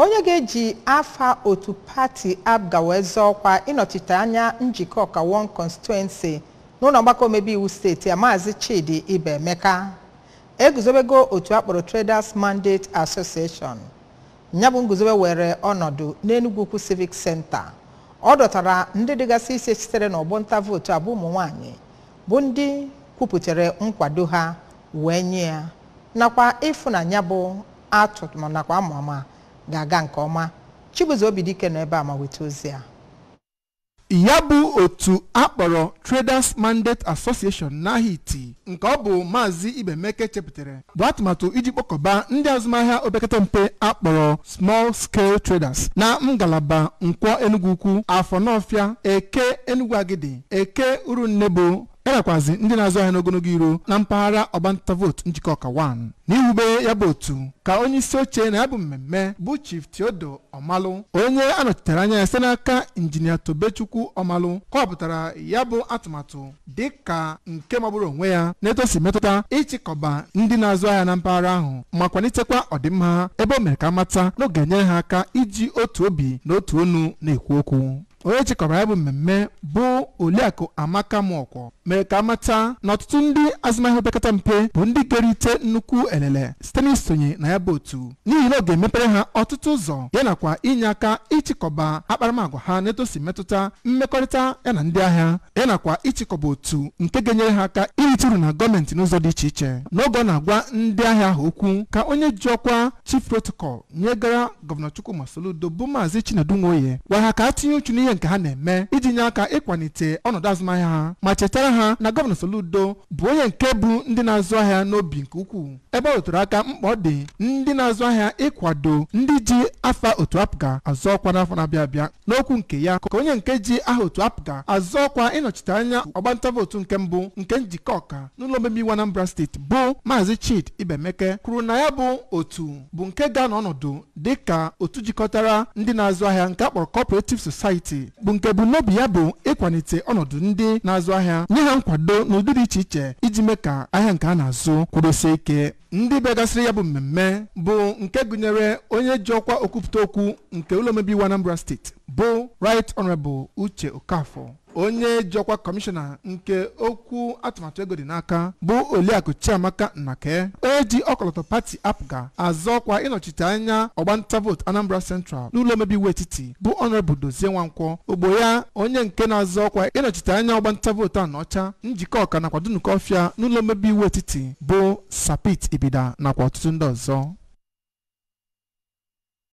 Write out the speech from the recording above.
Onye ga-eji afa otu pati APGA wee zọọ ọkwa ịnọchite anya Njikọ Ọka 1 constituency n'ụlọ ọgbakọ omebe iwu steeti a, Maazị Chidi Ibeemeka, eguzobego otu akpọrọ Traders Mandate Association. Ya bụ nguzobe were ọnọdụ n'Enugwu Ukwu Civic Center. Ọ dọtara ndị dịgasị ise sitere n'ọgbọ nta vootu abụ ụmụ nwanyị bụ ndị kwupụtara nkwado ha wee nye ya, nakwa ịfụnanya bụ atụmatụ nakwa amụma ga-aga nke ọma. Chibuzo Obidike nọ ebe a ma weta ozi a. Ya bụ otu akpọrọ Traders Mandate Association n'ahịa iti nke ọ bụ Maazị Ibemeke chepụtara bụ atụmatụ iji kpọkọba ndị azụmahịa opekata mpe akpọrọ small scale traders na ngalaba Nkwọ Enugu Ukwu, Afọ Nọfịa, Eke Enugu Agidi, Eke Urunnebo, yanakwazi ndị na-azụ ahịa n'ogologo iro na mpaghara ọgbanta vootu Njikọ Ọka 1. N'iwube ya bụ otu ka onye isi oche na ya bụ mmemme bụ Chief Theodore Ọmalụ, onye anọchitere anya ya site n'aka Injinia Tobechukwu Ọmalụ, kọwapụtara ya bụ atụmatụ dị ka nke magburu onwe ya na-etosi metụta ịchịkọba ndị na-azụ ahịa na mpaghara ahụ ma kwalitekwa ọdịmma ha, ebe o mere ka amata na ọ ga-enyere ha aka iji otu obi na otu onu na-ekwu okwu. Onye chịkọbara ya bụ mmemme bụ Oliakụ Amaka Mụọkwọ mere ka amata na ọtụtụ ndị azụmahịa opekata mpe bụ ndị ga-erite nnukwu elele site n'isonye na ya bụ otu, n'ihi na ọ ga-emepere ha ọtụtụ ụzọ ya nakwa inye aka ịchịkọba akparamagwa ha na-etosi metụta mmekọrịta ya na ndị ahịa, ya nakwa ịchịkọba otu nke ga-enyere ha aka irite uru na gọọmenti n'ụzọ dị iche iche. N'oge ọ na-agwa ndị ahịa ahụ okwu ka onye ji ọkwa Chief Protocol nyegara Gọvanọ Chukwuma Soludo bụ Maazị Chinedu Nwoye gwara ha ka ha tinye uchu n'ihe nke ha na-eme iji nye aka ịkwalite ọnọdụ azụmahịa ha, ma chetara ha na Gọvanọ Soludo bụ onye nke bụ ndị na-azụ ahịa n'obi nke ukwuu, ebe ọ rụtụrụ aka mkpa ọ dị ndị na-azụ ahịa ịkwado ndị ji afa otu APGA azụ ọkwa n'afọ na-abịa abịa. N'okwu nke ya ka onye nke ji aha otu APGA azụ ọkwa ịnọchite anya ọgbanta vootu nke mbụ nke Njikọ Ọka n'ụlọ omebe iwu Anambra Steeti bụ Maazị Chidi Ibemeke kwuru na ya bụ otu bụ nke ga-anọ ọnọdụ dị ka otu jikọtara ndị na-azụ ahịa nke akpọrọ Cooperative Society, bụ nke bụ n'obi ya bụ ịkwalite ọnọdụ ndị na-azụ ahịa, nye ha nkwado n'ụdị dị iche iche iji mee ka ahịa nke a na-azụ kwudosie ike. Ndị bịagasịrị ya bụ mmemme bụ nke gụnyere onye ji ọkwa okwupụta okwu nke ụlọ omebe iwu Anambra Steeti bụ Right Honorable Uche Okafor, onye ji ọkwa kọmishọna nke okwu atụmatụ ego dị n'aka bụ Oliakụ Chiamaka Nnake, onye ji ọkọlọtọ pati APGA azọ ọkwa ịnọchite anya ọgbanta vootu Anambra Central n'ụlọ omebe iwu etiti bụ Honorable Dozie Nwankwọ, ogbo ya onye nke na-azọ ọkwa ịnọchite anya ọgbanta vootu Anọcha, Njikọ Ọka nakwa Dunukọfịa n'ụlọ omebe iwu etiti bụ Sapit Ibida, nakwa ọtụtụ ndị ọzọ.